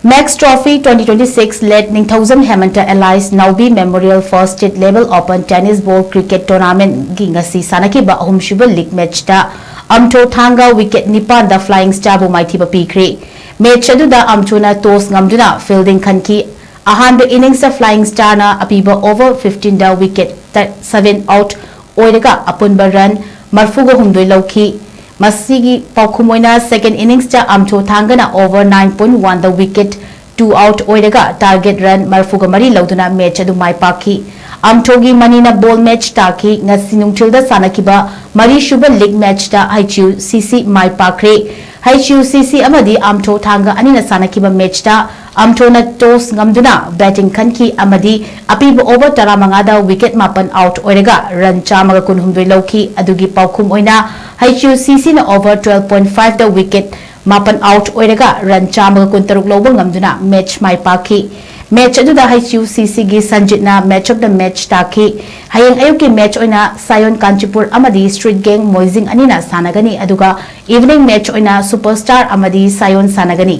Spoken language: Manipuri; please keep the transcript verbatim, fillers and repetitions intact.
Max Trophy twenty twenty-six Late Ningthoujam Hemanta Allies Naobi Memorial First State Level Open Tennis Ball Cricket Tournamentꯒꯤ ꯉꯁꯤ ꯁꯥꯟꯅꯈꯤꯕ ꯑꯍꯨꯝꯁꯨꯕ league matchꯇ ꯑꯝꯊꯣ ꯊꯥꯡꯒ wicket ꯅꯤꯄꯥꯟꯗ Flying Starꯕꯨ ꯃꯥꯏꯊꯤꯕ ꯄꯤꯈ꯭ꯔꯦ꯫ Match ꯑꯗꯨꯗ ꯑꯝꯊꯣꯅ toss ꯉꯝꯗꯨꯅ fielding ꯈꯟꯈꯤ꯫ ꯑꯍꯥꯟꯕ inningsꯇ Flying Starꯅ ꯑꯄꯤꯕ over fifteenꯗ wicket seven out ꯑꯣꯏꯔꯒ ꯑꯄꯨꯟꯕ run ꯃꯔꯐꯨꯒ ꯍꯨꯝꯗꯣꯏ ꯂꯧꯈꯤ꯫ ꯃꯁꯤꯒꯤ ꯄꯥꯎꯈꯨꯝ ꯑꯣꯏꯅ second inningsꯇ ꯑꯝꯊꯣ ꯊꯥꯡꯒꯅ over nine point oneꯗ wicket two out ꯑꯣꯏꯔꯒ target run ꯃꯔꯐꯨꯒ ꯃꯔꯤ ꯂꯧꯗꯨꯅ match ꯑꯗꯨ ꯃꯥꯏ ꯄꯥꯛꯈꯤ꯫ ꯑꯝꯊꯣꯒꯤ ꯃꯅꯤꯅ ball match ꯇꯥꯈꯤ꯫ ꯉꯁꯤ ꯅꯨꯡꯊꯤꯜꯗ ꯁꯥꯟꯅꯈꯤꯕ ꯃꯔꯤꯁꯨꯕ league matchꯇ HUCC ꯃꯥꯏ ꯄꯥꯛꯈ꯭ꯔꯦ꯫ HUCC ꯑꯃꯗꯤ ꯑꯝꯊꯣ ꯊꯥꯡꯒ ꯑꯅꯤꯅ ꯁꯥꯟꯅꯈꯤꯕ matchꯇ ꯑꯝꯊꯣꯅ toss ꯉꯝꯗꯨꯅ batting ꯈꯟꯈꯤ ꯑꯃꯗꯤ ꯑꯄꯤꯕ over ꯇꯔꯥꯃꯉꯥꯗ wicket ꯃꯥꯄꯟ out ꯑꯣꯏꯔꯒ run ꯆꯥꯝꯃꯒ ꯀꯨꯟꯍꯨꯝꯗꯣꯏ ꯂꯧꯈꯤ꯫ ꯑꯗꯨꯒꯤ ꯄꯥꯎꯈꯨꯝ ꯑꯣꯏꯅ HUCCꯅ over twelve point fiveꯗ wicket ꯃꯥꯄꯟ out ꯑꯣꯏꯔꯒ run ꯆꯥꯝꯃꯒ ꯀꯨꯟꯇꯔꯨꯛ ꯂꯧꯕ ꯉꯝꯗꯨꯅ match ꯃꯥꯏ ꯄꯥꯛꯈꯤ꯫ Match ꯑꯗꯨꯗ HUCCꯒꯤ ꯁꯟꯖꯤꯠꯅ match of the match ꯇꯥꯈꯤ꯫ ꯍꯌꯦꯡ ꯑꯌꯨꯛꯀꯤ match ꯑꯣꯏꯅ ꯁꯥꯌꯣꯟ ꯀꯥꯟꯆꯤꯄꯨꯔ ꯑꯃꯗꯤ Street Gang ꯃꯣꯏꯖꯤꯡ ꯑꯅꯤꯅ ꯁꯥꯟꯅꯒꯅꯤ, ꯑꯗꯨꯒ evening match ꯑꯣꯏꯅ Super Star ꯑꯃꯗꯤ ꯁꯥꯌꯣꯟ ꯁꯥꯟꯅꯒꯅꯤ꯫